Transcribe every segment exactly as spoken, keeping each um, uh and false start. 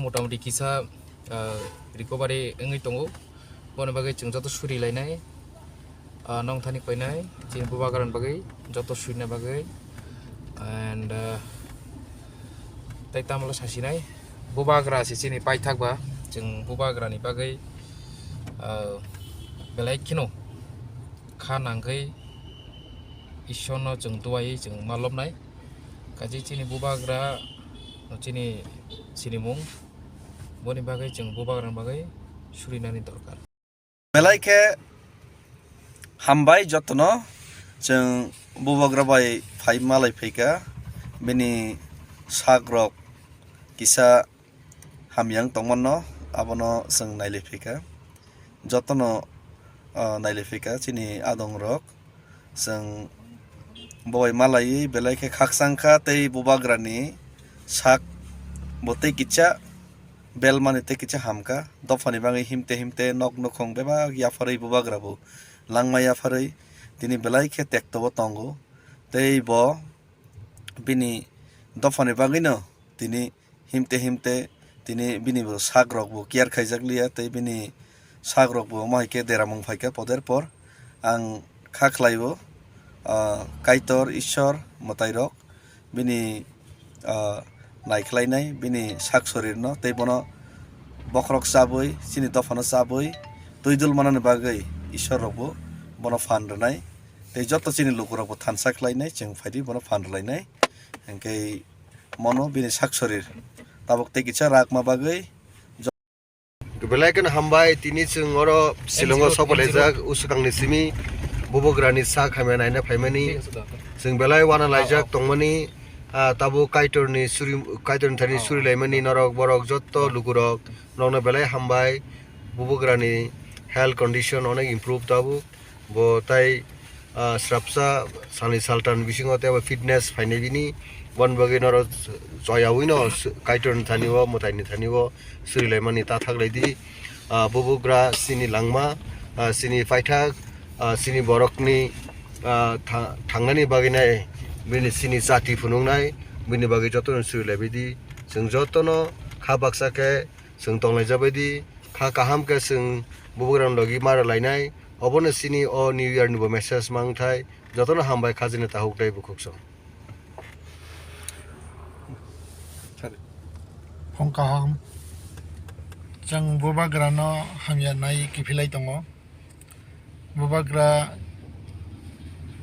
Motamoti kisa, ah, recovery wngwi tongo. Boni bagwi chwng joto suri lainai, ah, nongthani koinai, chini bubagrani bagwi, joto surina bagwi. And, ah, tei tamolo sasinai, bubagra se chini paithak ba, chwng bubagrani bagwi, ah, belai kheno kha nangwi Ishwarno chwng duai chwng malopnai. Kaji chini bubagra, chini sinimung, boni bagwi chwng bubagrani bagwi surinani dorkar. Belai khe hambai jotono, chwng bubagra bai phai malai phaikha, bini sak rok kisa hamya wng tongmano, abono chwng nailai phaikha. Jotono, ah, nailai phaikha chini adong rok. Chwng bo bai malaiwi belai khe khakchang kha tei bubagrani sak bo tei kisa belmani tei kisa hamkha. Dophani bagwi himte himte nok nukhung bebak yapharwi bubagra bo langma yapharwi tini belai khe tekto bo tongo. Tei bo bini dophani bagwino tini himte himte tini bini bo sak rok bo care khaijak liya tei bini sak rok bo omo hai khe deramung phaikha poder por. Ang kha khlai o, ah, Kaitor Ishwar mwtai rok bini, ah, naikhlainai bini sak sorir no tei bono bokhorok chabwi chini dophano chabwi twi dul manani bagwi Ishwar rok bo bono phan rwnai tei joto chini lukurok bo thansa khlainai chwng phaidi bono phan rwlainai. Hwnkhe mono bini sak sorir tabuk tei kisa rakma bagwi. Belai kheno hambai, tini chwng oro Shillong o sopalaijak, usukangni simi bubagrani sak hamya naina phaimani. Chwng belai wana laijak tongmani, ah, tabuk Kaitorni suri, Kaitorni thani suri laimani norok borok joto lukurok nokno belai hambai. Bubagrani health condition onek improve tabuk. Bo tai, ah, srapsa salni saltan bisingo tei bo fitness phainai bini. Boni bagwi norok choyawi no s-, Kaitorni thani o, mwtaini thani o surilaimani ta thaklaidi. Ah, bubagra chini langma, ah, chini paithak, ah, chini borokni, ah, tha-, thangnani bagwi nai bini chini chati phunuknai, bini bagwi jotono surilaibaidi. Chwng jotono kha baksa khe chwng tonglaijak baidi, kha kaham khe chwng bubagrani logi ma rwlainai. Obono chini o New Year ni bo message mangthai. Jotono hambai khajini tahuk tei bukhuksong. Phung kaham. Chwng bubagrano hamya nai kiphilai tongo. Bubagra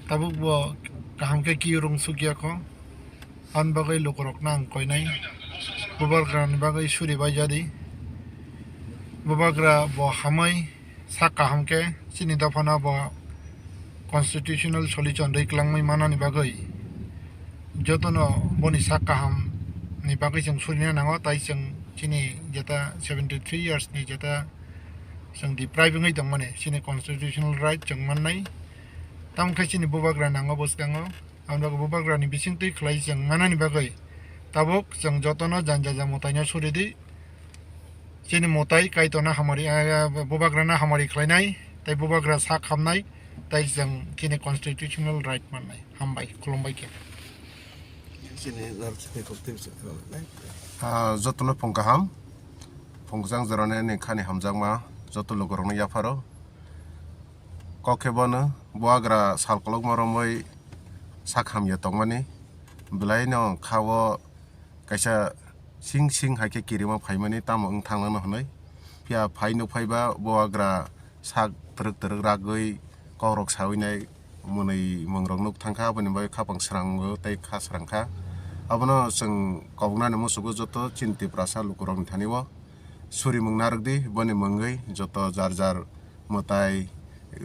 tabuk bo kaham khe kiu rung sukya kho. Aboni bagwi lukurokno ang koinai. Bubagrani bagwi suri baijadi. Bubagra bo hamwi sak kaham khe chini dophano bo constitutional solution rwi kwlangwi manani bagwi jotono boni sak kaham ni bagwi chwng surina nango, tai chwng chini jeta seventy three years ni jeta chwng deprive wngwi tongmani chini constitutional right chwng mannai. Tamo khe chini bubagra nango bwskango, aboni bagwi bubagrani bisingtwi khlai chwng manani bagwi tabuk chwng jotono janja ja mwtaino suridi. Chini mwtai Kaitorno hamari, ah, bubagrano hamari khlainai, tei bubagra sak hamnai, tei chwng chini constitutional right mannai. Hambai, khulumbai khe. Ah, jotono phung kaham, phung kwchang jorani ani khani hamjakma, joto lukurokno yapharo. Kok khe bono bubagra sal kolokma romwi sak hamya tongmani, belaino kha o kaisa sing sing hai khe kirima phaimani tamo wng thanglano hwnwi. Phiya phai nuk phaiba bubagra sak twrwk twrwk ragwi kokrok sawi nai mwnwi mwngrok nuk thangkha, aboni bagwi khapang srango tei kha srangkha. Abono chwng koboknani musugo joto chini Tiprasa lukurokni thani o surimung narwkdi, boni mungwi joto jar jar mwtai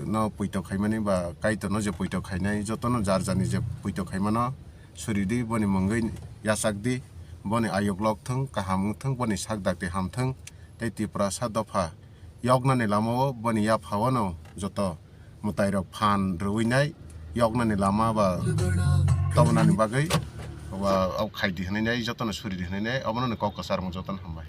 no puitok khaimani ba Kaitorno je puitok khainai, jotono jar jarni je puitok khaimano suridi, boni mungwi yachakdi, boni ayuk lok thung, kaham wng thung, boni sak dakti ham thung, tei Tiprasa dopha yoknani lamao boni yaphawano joto mwtairok phan rwinai, yoknani lama ba tobonani bagwi ba khaidi hwnwi nai, jotono suridi hwnwi nai, abono ni kok kwchar rwng jotono hambai.